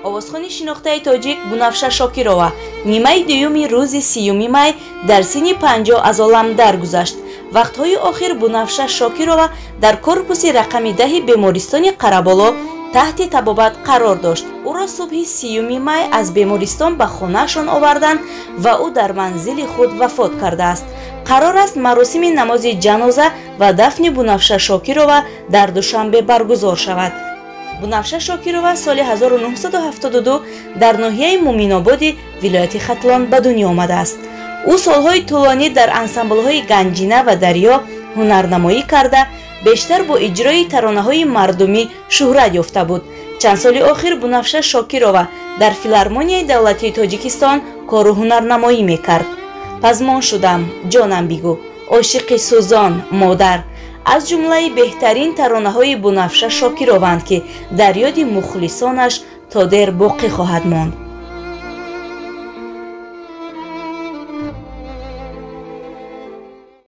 Овозхони шинохтаи тоҷик Бунафша Шокирова нимаи дуюми рӯзи 30 май дар синни 50 аз олам даргузашт. Вақтҳои охир Бунафша Шокирова дар корпуси рақами 10 бемористони Қараболо таҳти табобат қарор дошт. Ӯро субҳи 30 май аз бемористон ба хонаашон оварданд ва ӯ дар манзили худ вафот кардааст. Қарор аст, маросими намози ҷаноза ва дафни Бунафша Шокирова дар Душанбе баргузор шавад. Бунафша Шокирова соли 1972 дар ноҳияи Муминободи вилояти Хатлон ба дунё омадааст. Ӯ солҳои тӯлонӣ дар ансамблҳои Ганҷина ва Дарё ҳунарнамоӣ карда, бештар бо иҷрои таронаҳои мардумӣ шӯҳрат ёфта буд. Чанд соли охир Бунафша Шокирова дар Филармонияи давлатии Тоҷикистон кору ҳунарнамоӣ мекард. Пазмон шудам, ҷонам бигӯ, Ошиқи сӯзон, Модар аз ҷумлаи беҳтарин таронаҳои Бунафша Шокированд, ки дар ёди мухлисонаш то дер боқӣ хоҳад монд.